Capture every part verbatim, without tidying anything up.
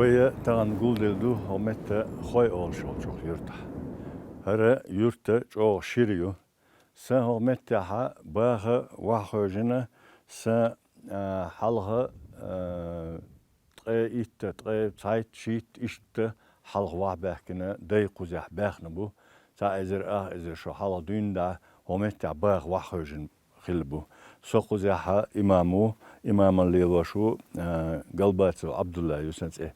Вай тахана гулделла ду хӀокху метта Хой олуш йолчу юьртахь. ХӀара юрт чӀогӀа шира ю. Сан хӀокху меттехь баха вахьахьоьжина, сан, а, хьалха, а, ткъе итт, ткъе цхьайтта, шийтта иштта хьалха вахьабаьхкина дай кхузехь баьхна бу. Цхьа эзар, ах эзар шо хьалха дуьйна дӀа хӀокху меттехь баха вахьахьоьжина хилла бу. Со кхузехь имам ву, имамалла лелош ву, а, Галбацев Ӏабдулла ю сан цӀе.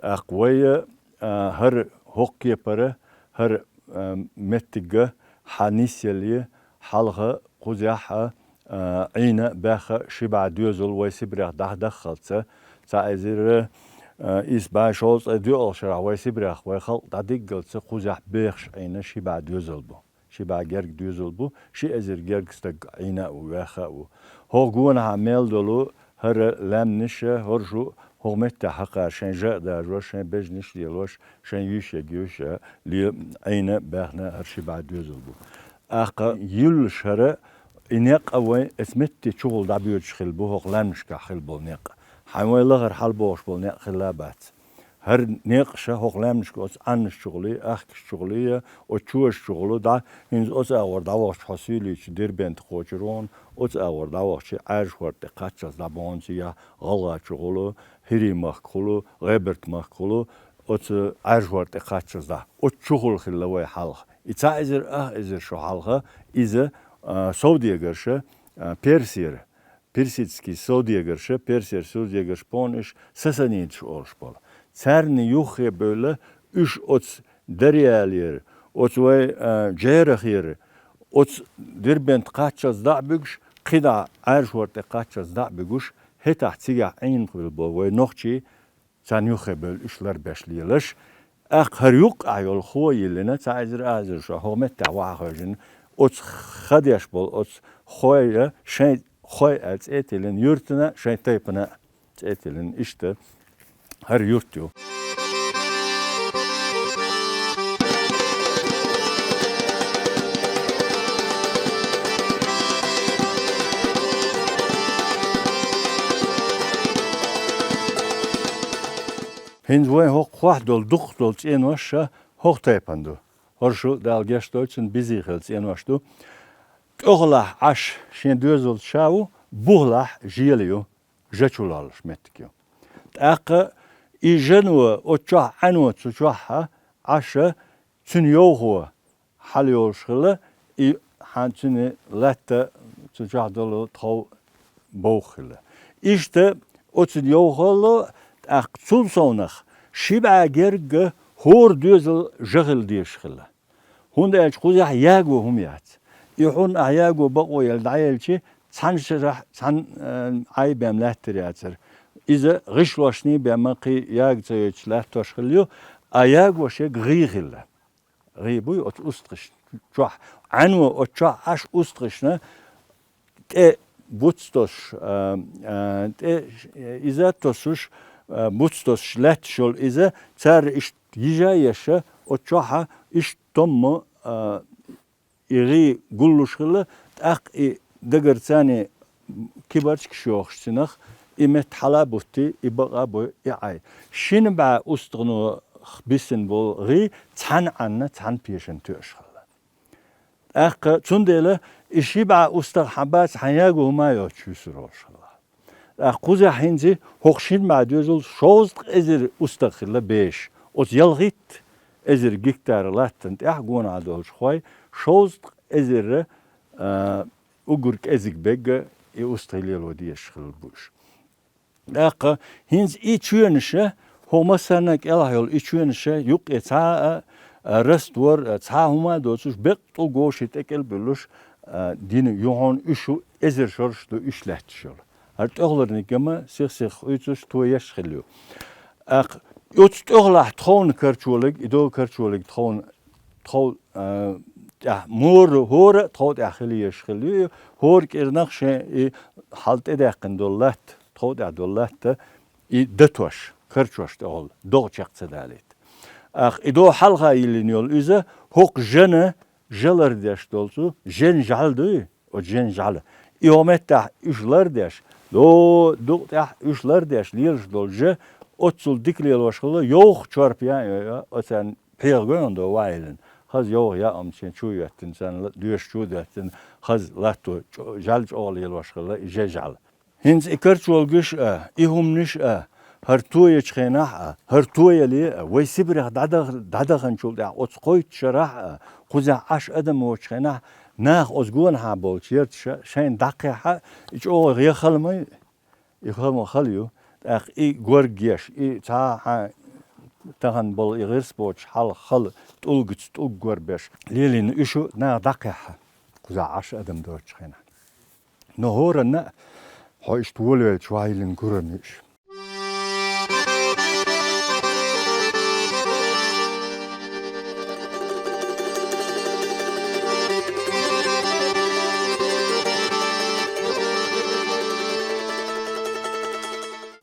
ТӀаккха вай, а, хӀара хӀокху кепара, хӀара, а, меттигга хьан нисъелле, хьалха кхузехь, а, а, Ӏийна баьхна ши бӀе доьзал вай Сибрех дӀадаххалца, цхьа эзар, а, исс бӀе шовзткъе доьалгӀа шарахь вай Сибрех вай халкъ дӀадиггалца кхузехь бехаш Ӏийна ши бӀе доьзал бу. Ши бӀе герга доьзал бу, ши эзар герга стаг Ӏийна а ву, ваьхна а ву. ХӀокху гонахьа мел долу хӀара лаьмнаш, хӀорш ву хӀокху меттехь хӀокхара шайн жа а дажош, шайн бежнаш а лелош, шайн йиш ерг йуьйш а ле-, Ӏийна баьхна хӀара ши бӀе доьзал бу. ТӀаккха юьллуш хӀара и некъ а вайн оцу метте чухула дӀабоьдуш хилла бу, хӀокху лаьмнашкахь хилла болу некъ. Хьайн вай лахара хьалабохуш болу некъ хилла а бац. ХӀара некъаш хӀокху лаьмнашка оцу Ӏаннаш чухулий, ахкаш чухулий, оцу чоьш чухула дӀа, хӀинца оцу агӀор дӀавахча хьо суьйлича Дербента кхочур ву хьуна, оцу агӀор дӀавахча Ӏаьржа хӀорда тӀе кхаччалц дӀабаханца я ГӀалгӀа чухула, ХӀирийн махка хула, ГӀебарта махка хула, оцу Ӏаьржа хӀорда тӀе кхаччалц дӀа. Оцу чухула хилла вай хьалха. И цхьа эзар, ах эзар шо хьалха, иза, а, совдегарша, а, Персера, персидский совдегарша, Персера совдегарш боху уьш, сасанидаш олуш болу. Царна юххе бевлла уьш оцу Дариялера, оцу вай, а, Джерахера, оцу Дербента кхаччалц дӀа а буьгуш, кхидӀа Ӏаьржа хӀорда тӀе кхаччалц дӀа а буьгуш, хӀетахь цигахь Ӏийна хилла болу вай нохчий, царна юххе бевлла уьш ларбеш лелаш. ТӀаккха хӀара юккъехь йолу хо йиллина, цхьа эзар, ах эзар шо хӀокху меттехь вахьахьоьжина, оцу хан деш болу оцу Хой, шайн Хой аьлла цӀе а тиллина, юьртана, шайн тайпана цӀе а тиллина, иштта хӀара юрт ю. ХӀинца вайн хӀокху хохь долу дукхах долу цӀенош а хӀокху тайпана ду. ХӀорш а, Дала гечдойла, цуьнан бизий хилла цӀенош ду. ТӀехулахь Ӏаш шен доьзалца ша ву, бухахь Жела ю, жа чу лаллуш меттиг ю. ТӀаккха и жано оцу чохь Ӏано цу чохь а Ӏаш а, цуьнан йовхо хьалайолуш хилла, и хьан цуьнан латта цу чохь долу тхов бовха хилла. Иштта оцу йовхалло, тӀаккха цул совнах ши бӀе герга хӀора доьзал жа хила дезаш хилла. ХӀунда аьлча кхузахь яго хӀума яц. И хьуна ахь яго бакъо елла дӀаелчи, цхьана шарахь цхьана, э, Ӏай бен лаьттар яцара. Иза гӀишлошний бен ма кхин яга ца йойтуш латтош хилла ю, а ягош ерг гӀий хилла. ГӀий буй оцу устагӀашна чохь. Ӏано оцу чохь Ӏаш устагӀашна тӀе буц тосуш, а, а, тӀе иза тосуш, а, буц тосуш лаьтташ йолу иза, цара иштта йижа а еш, оцу чохь а иштта томмо, а, и гӀий гуллуш хилла, тӀаккха и дагарца кибарчкаш йохуш цунах, и метта хьала а бутти, и бакъ а бой, и Ӏай. Шина бӀе устагӀано бисина болу гӀий цхьана Ӏанна, цхьана пешана тоьуш хилла. ТӀаккха цундела и ши бӀе устагӀа хьан бац, хьан яго хӀума а йоцуш юьсур волуш хилла. ТӀаккха кхузахь хӀинца хӀокху шина бӀе доьзал шовзткъа эзар устагӀа хилла беш. Оцу ялхитта эзар гектар латтана тӀехь гонахь долчу Хой шовзткъа эзар, а, уггар кӀезиг бегга и устагӀий лело дезаш хилла бу уьш. ТӀаккха хӀинца и чоьнаш, хӀо массарна а кӀелахь йолу и чоьнаш юккъе цхьа а, а, раствор, а, цхьа а хӀума а доцуш, беккъа тӀулго ши тӀекӀел а буьллуш, а, дина юхьун уьш ю, эзар шарш ду уьш лаьтташ йолу. ХӀара тӀехуларниг гама сих-сих хуьйцуш, тоеш хилла ю. ТӀаккха оцу тӀехулахь тховна карчолиг, и догу карчолиг тховна тхов, а, тӀехь мора, хӀора а тхов тӀехь хила езаш хилла ю, хӀора кӀирнах шен и хьал тӀедаьккхина долу латта, тхов тӀехь долу латта, и датош, карчош тӀехула, догӀа чекх ца далийта. ТӀаккха и догӀа хьалха йиллина йолу иза, хӀокху жана жа лардеш долу цу, жен жӀаьла дуй? Оцу жен жӀаьла. И хӀо меттахь уьш лардеш, до-, дукъ тӀехь уьш лардеш, лелаш долу жа, Оццул дика лелош хилла, йовха чорпа яа а йой, оцарна пхьегӀа гой хьона до ваилина. Хаза йовха яа а шен чу йоьттина, царна ла-, доьшуш чу доьттина, хаза латто чӀо-, жӀаьла чӀогӀа лелош хилла и жа-, жӀаьла. ХӀинца и карчолагаш а, и хӀуманаш а, хӀара тоечу хенахь а, хӀара тояле а, вай Сибрех дӀадах-, дӀадаханчул тӀаьхьа оцу кхойтта шарахь а, кхузахь Ӏаш адам воцучу хенахь, наха оцу гонахьа болчу ярташа шайна дӀакхехьа, и чӀогӀа гӀе хала ма ю, и хала ма хала ю, тӀаккха и горга еш, и цхьа а хьан тахана болу и гӀирс боцуш хьалха хала тӀулгаца тӀулг гор беш, лелийна уьш ю наха дӀакхехьа, кхузахь Ӏаш адам доцучу хенахь. Но хӀоранна а хьо иштта волавелча ваийлина гур ма ю уьш.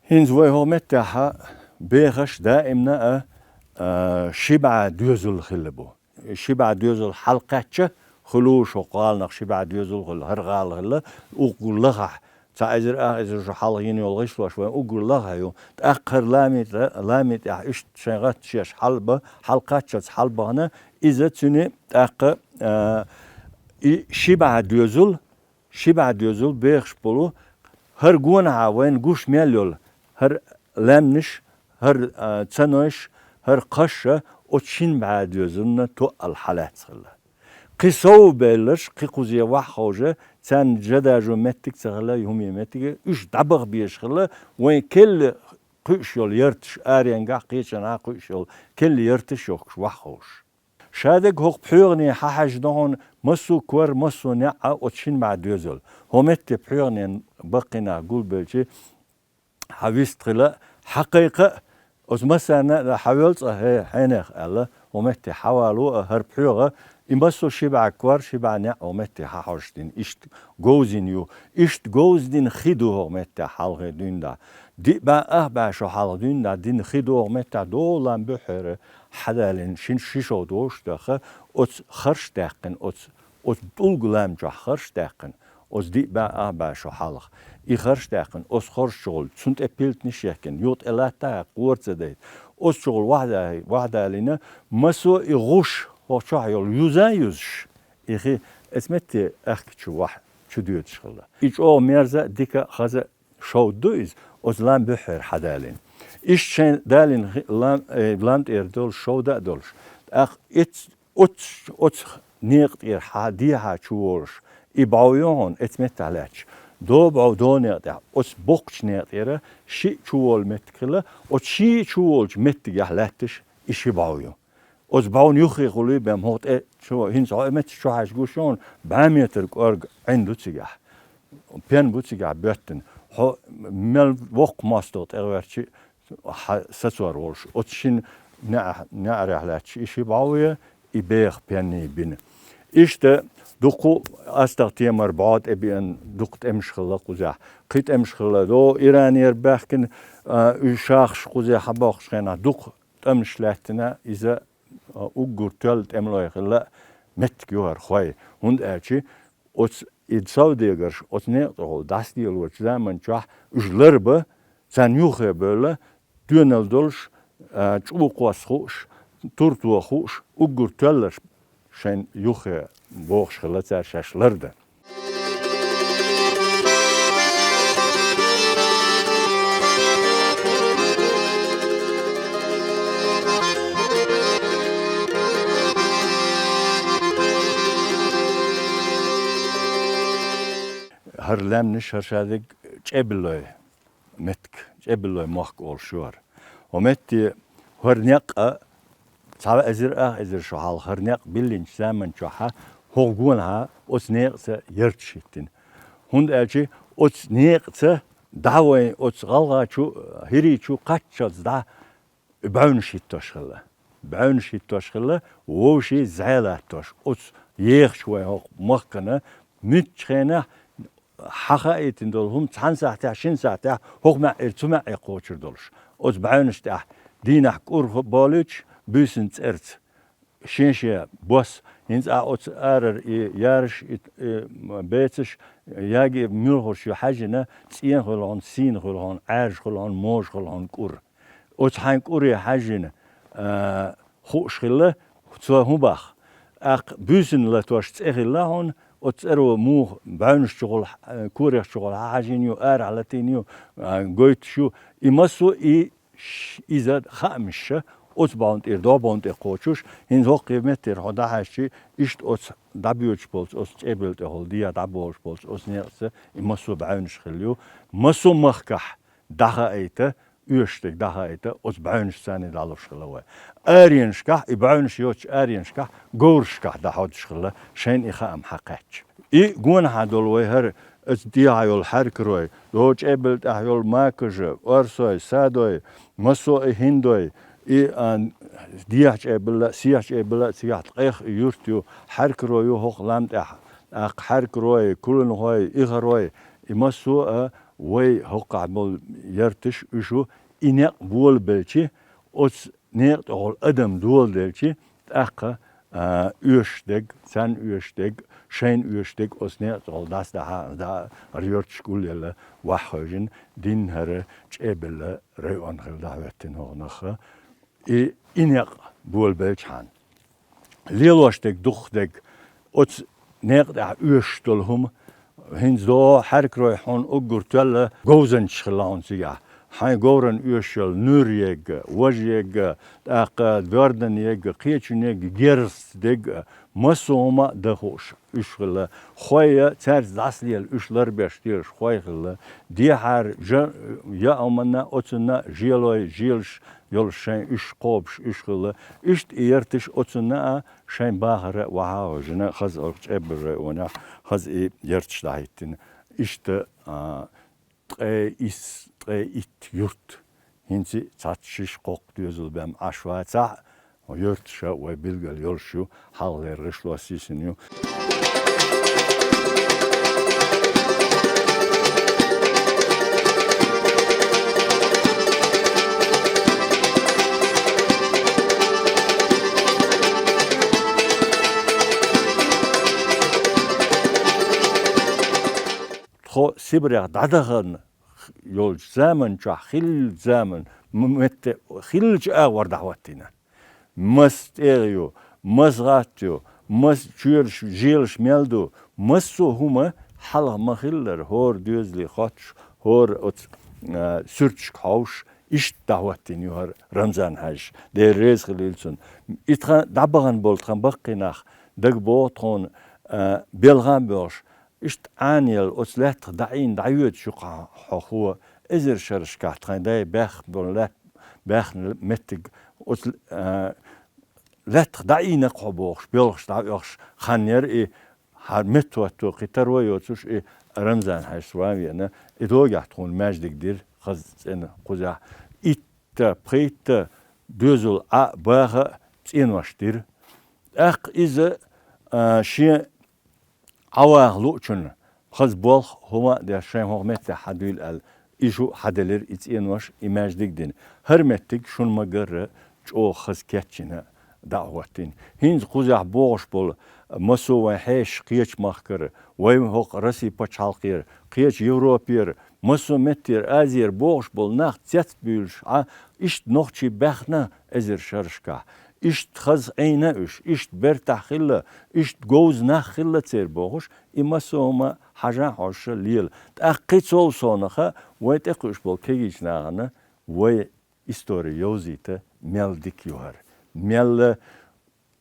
ХӀинца вай хӀокху меттехь бехаш даимна а, а, ши бӀе доьзал хилла бу. Ши бӀе доьзал хьалакхаьчча, хуьлуш хӀокху гӀаланах ши бӀе доьзал хуьлу, хӀара гӀала хилла, уггар лахахь, цхьа эзар ах эзар шо хьалха йина йолу гӀишлош вайн уггар лахахь ю. ТӀаккха хӀара лами тӀе-, лами тӀехь иштта шайн гӀатташ еш хьалба-, хьалакхаччалц хьалабахана, иза цуьнан тӀаккха, а, и ши бӀе доьзал, ши бӀе доьзал бехаш болу, хӀара гонахьа вайна гуш мел йолу, хӀара лаьмнаш, хӀара, а, цанойш, хӀара кхаша оцу шина бӀе доьзална тоъал хьалаьцна хилла. Кхин сов белларш, кхин кхузе ваьхьа ховша, царна жа дажо меттиг ца хилла, и хӀуме меттиге, уьш дӀабаха безаш хилла, вайн келла кхуьуш йолу ярташ, аренгахь кхечанхьа кхуьуш йолу келла ярташ йохкуш ваьхьа ховша. Шадерг хӀокху пхьоьгӀане хьахьаьжна хьуна массо а кор, массо а неӀ а оцу шина бӀе доьзал. ХӀокху метте пхьоьгӀанен баккхий нах гулбелча, хьан вист хила, хьан кхайкха а, оцу массарна а хьан воьлла цкъа, хӀей, хьенех аьлла, хӀокху метте хьан вало а хӀара пхьоьгӀа, и массо а ши бӀе кор, ши бӀе неӀ хӀокху метте хьан хьожуш дина, иштта говзина ю, иштта говза дина хи ду хӀокху метте хьалхе дуьйна дӀа. Диъ бӀе ах бӀе шо хьалха дуьйна дӀа дина хи ду хӀокху метте догӀу лам буьххьера хьадалина, шин ши шов догӀуш даха, оцу харш даьккхина, оцу, оцу тӀулга лам чохь харш даьккхина. Оцу диъ бӀе ах бӀе шо хьалха. И харш даьккхина, оцу харш чу гӀуьллу, цунна тӀе пилтанаш яхкина, юха тӀе латта а кхора ца дайта. Оцу чу гӀуьллу вахьда-, вахьдалийна, массо а и гӀуш, хӀокху чохь йолу юза а юзуш, и хи, эцу метте аьхка чу вахь, чу доьдуш хилла. И чӀогӀа мерза а, дика а, хаза а шовда ду иза, оцу лам буьххьера хьадалийна. Иштта шайн далийна хи-, лам, э, лам тӀера долуш, шовда а долуш. ТӀаккха эц-, Оцу, оцу некъа тӀера хьан дехьа чу волуш, и бӀов ю хьуна эцу меттахь лаьтташ. До бӀов до некъа тӀехь, оцу боккхачу некъа тӀера шиъ чу волу меттиг хилла, оцу шиъ чу волчу меттигехь лаьтташ и ши бӀов ю. Оцу бӀовна юххе хуьлий бен хӀокху тӀе чу, хӀинца хьо и меттиг чу хьаьжча гуш ю хьуна, бӀе метр кӀорга Ӏин ду цигахь. Пен бу цигахь боьттина. Хьо мел воккха мостагӀа тӀе гӀоьрчи, хьан сацор волуш, оцу шина неӀа-, неӀарехь лаьтташ и ши бӀов я, и беха пенний бина. Иштта дуккха астагӀа темар бӀо тӀе биъна дуккха тӀемаш хилла кхузахь. Кхин тӀемаш хилла, до Иранера баьхкина, а, уьш шахаш кхузе хьабоккхуш хенахь дуккха тӀемаш лаьттина, иза, а, уггар тоьлла тӀемалой хилла меттиг ю хӀара хой. ХӀунда аьлча оцу и сов дегарш оцу некъа тӀехула дӀасалелочу заман чохь уьш ларба, царна юххе бевлла, доьналла долуш, а, чӀу кхосса хууш, турто хууш, уггар тоьлларш шайн юххе бохуш хилла цара шаьш лардан. ХӀара лаьмнаш, хӀара шадерг ЧӀебиллой меттиг, ЧӀебиллой мохк олуш ю хӀара. ХӀо метте хӀара некъ а, цхьа эзар ах эзар шо хьалха хӀара некъ биллинчу заман чохьа, хӀокху гонахьа оцу некъаца ярташ хӀиттина. ХӀунда аьлча оцу некъаца дӀа вайн оцу гӀалгӀа чу, хӀирий чу кхаччалц дӀа бӀаьвнаш хӀиттош хилла. БӀаьвнаш хӀиттош хилла, вовшийн зӀе латтош. Оцу ехачу вайн хӀокху махкана муьлххачу хенахь хьан хаийтина долу хӀума цхьана сахьтехь, шина сахьтехь хӀокху маьӀӀера цу маьӀӀе кхочур долуш. Оцу бӀаьвнаш тӀехь дийнахь кӀур болуьйтуш, буьйсанна цӀерца. Шен-шен бос, хӀинца ахь оцу арара и яраш, и, и бецаш, яги муьлхарш ю хьаьжжина, цӀена хуьлу хьуна, сийна хуьлу хьуна, Ӏаьржа хуьлу хьуна, можа хуьлу хьуна кӀур. Оцу хьайн кӀуре хьаьжжина, а, хууш хилла, цо хӀун бах. ТӀаккха буьйсанна латош цӀе хилла хьуна, оцу цӀеро муха бӀаьвнаш чухула, а, корех чухула хьажийна ю, арахь латийна ю, а, гойтуш ю. И массо а и ш-, иза хаамаш ша, оцу бӀовна тӀера догӀу бӀовна тӀе кхочуш, хӀинца хӀокху меттера хьо дӀахьаьжчи, иштта оцу дӀабоьдуш болчу оцу чӀебилла тӀехула дехьа дӀаболуш болчу оцу некъаца и массо а бӀаьвнаш хилла ю. Массо а махкахь дӀахаийта, оьшуш дерг дӀахаийта, оцу бӀаьвнашца дӀалуш хилла вай. Аренашкахь, и бӀаьвнаш йоцучу аренашкахь, говрашкахь дӀахьодуш хилла, шайна и хаам хьакхаьчча. И гонахьа долу вай хӀара, оцу дехьа йолу хьаьркарой, догӀу чӀебилла тӀехь йолу макажа, орсой, садой, массо а и хӀиндой, и, а, дехьа чӀебилла, сехьа чӀебилла, цигахь ткъех юрт ю, хьаьркаро ю хӀокху лам тӀехь, тӀаккха хьаьркарой, куланхой, ихарой, и массо а вай хӀокхахь болу ярташ уьш ю, и некъ болабелчи, оцу некъа тӀехула адам доладелчи, тӀаккха, а, оьшуш дерг, царна оьшуш дерг, шайна оьшуш дерг оцу некъа тӀехула дӀасадахьа, дӀа, хӀара йоьрташ гулъелла, ваьхьа хевшина, дийнна хӀара чӀебилла район хилла дӀахӀоьттина хӀокху нахаха. И, и некъ болабелчхьана. Лелош дерг, дукхах дерг, оцу некъа тӀехь оьшуш долу хӀума, хӀинца догӀу хьаьркарой хьуна уггар тоьлла говзанчаш хилла хьуна цигахь. Хьайн говран оьшуш йолу нуьра ерг, важа ерг, тӀаккха доьрдан ерг, кхечун ерг, герз дерг, массо а хӀума а дан хууш уьш хилла. Хой а цаьрца дӀасалела уьш ларбеш тешаш хой хилла. Дехьара жа-, яа хӀуманна, оцунна а желой, желаш йолуш шайн уьш кхобуш уьш хилла. Иштта и ярташ оцунна а шайн бахара а ваьхьа хевшина, хаза оцу чӀебилла районехь хаза и ярташ дӀахӀиттина. Иштта, а, ткъе исс, ткъе итт юрт. ХӀинца цхьацца шиша кхоккха доьзал бен Ӏаш вацахь а, хӀокху юьрташа вай билггал йолуш ю, хьалхалера гӀишло сийсина ю. Тхо Сибрех дӀадахана йолчу заман чохь хилла заман м-, метте хиллачу агӀор дӀахӀоттийна. Мас тӀегӀа ю, мас гӀатта ю, мас чоьраш, желаш мел ду, массо а хӀума хьалха ма-хиллара, хӀора доьзале хоттуш, хӀора оцу, а, суьрташка хьовш, иштта дӀахӀоттийна ю хӀара Рамзан-Хьаьжа. Дела реза хилийла цунна. И тхан дӀабахана болу тхан баккхий нах дага богӀу тхуна, а, белхан а боьлхуш, иштта Ӏанаелла оцу лаьттах дӀаийна дӀайоьдуш ю-кх хьо, хьо, эзар шерашкахь тхайн дай баьхна болу лаьтта, баьхна меттиг оцу, а, лаьттах дӀаийна-кх хьо бохуш, боьлхуш дӀа а оьхуш хан яра и, хӀара меттахӀотто кхин таро йоцуш и Рамзан-Хьаьжас ван веана, и догӀехь тхуна маьждиг дира, хаза цӀена кхузахь. Итта, пхийтта доьзал Ӏа а, баха а цӀенош дира. ТӀаккха иза, а, шен Ӏаваха луучунна хаза болх хӀума а деш, шайн хӀокху меттехь хьадуьйла аьлла, и шу хьаделира, и цӀенош, и маьждиг а дина. ХӀара меттиг шуна ма-гарра чӀогӀа хаза кечйина дӀа а хӀоттийна. ХӀинца кхузахь богӀуш болу массо а вайн хьешаш кхечу махкара, вайн хӀокху Россин пачхьалкхера, кхечу Европера, массо а меттера, Азера богӀуш болу нах цецбуьйлуш Ӏа, иштта нохчий баьхна эзар шерашкахь. Иштта хаза Ӏийна уьш, иштта бертахь хилла, иштта говза нах хилла церан бохуш, и массо а хӀума хьажа а хьожуша лела. ТӀаккха кхин цул совнаха вай тӀекхуьуш болу кегийчу нахана вай истори йовзийта мел дика ю хӀара. Мелла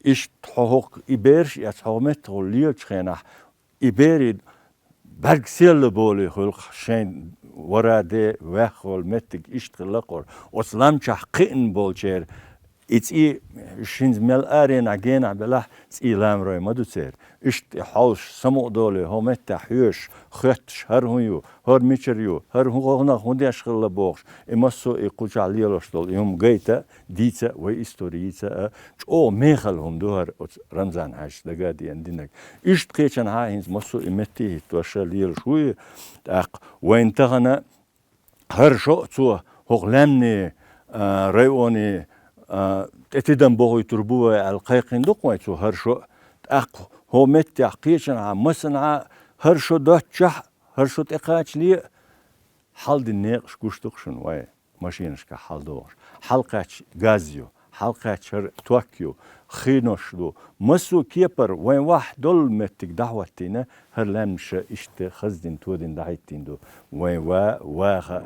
иштта хьо хӀокху и бераш а эцна хьо меттахула лелачу хенахь, и берийн бӀаьрг сел болий хуьлу-кх, шайн вара де ваьхна волу меттиг иштта хилла-кх хӀара. Оцу лам чохь кхиъна болчеран и цӀий, шуьнца мел аренахь генахь белахь, цӀий ламарой ма ду церан. Иштта и хьовсуш, самукъадолий хӀокху меттехь хьоьжуш, хоьттуш, хӀара хӀун ю, хӀара мичара ю, хӀара хӀун, хӀокху нах хӀун деш хилла бохуш, и массо а и кху чохь лелош долу и хӀума гайта, дийца а, вай истори йийца а, чӀогӀа мехала хӀума ду хӀара оцу Рамзан-Хьаьжас дага а деана динарг. Иштта кхечанхьа хӀинца массо а и метте хӀиттош лелаш ву и, тӀаккха вайна тахана хӀара шо а цо хӀокху лаьмнийн, а, районийн, а, тӀе тидам бохуьйтур бу вай аьлла кхайкхина ду-кх вай цо хӀара шо а. ТӀаккха хӀокху меттехь кхечанхьа, масанхьа хӀара шо доццушехь, хӀара шо тӀекхачале а, хьалдина некъаш гуш ду-кх шуна вай, машинашкахь хьалдогӀуш. хьалкхаьчча газ ю, хьалкхаьчча хӀара ток ю, хинош ду. Массо а кепара вайн вахь долу меттиг дӀахӀоттийна, хӀара лаьмнаша иштта хаздина, тодина дӀахӀиттийна ду. Вайн ва, ваха,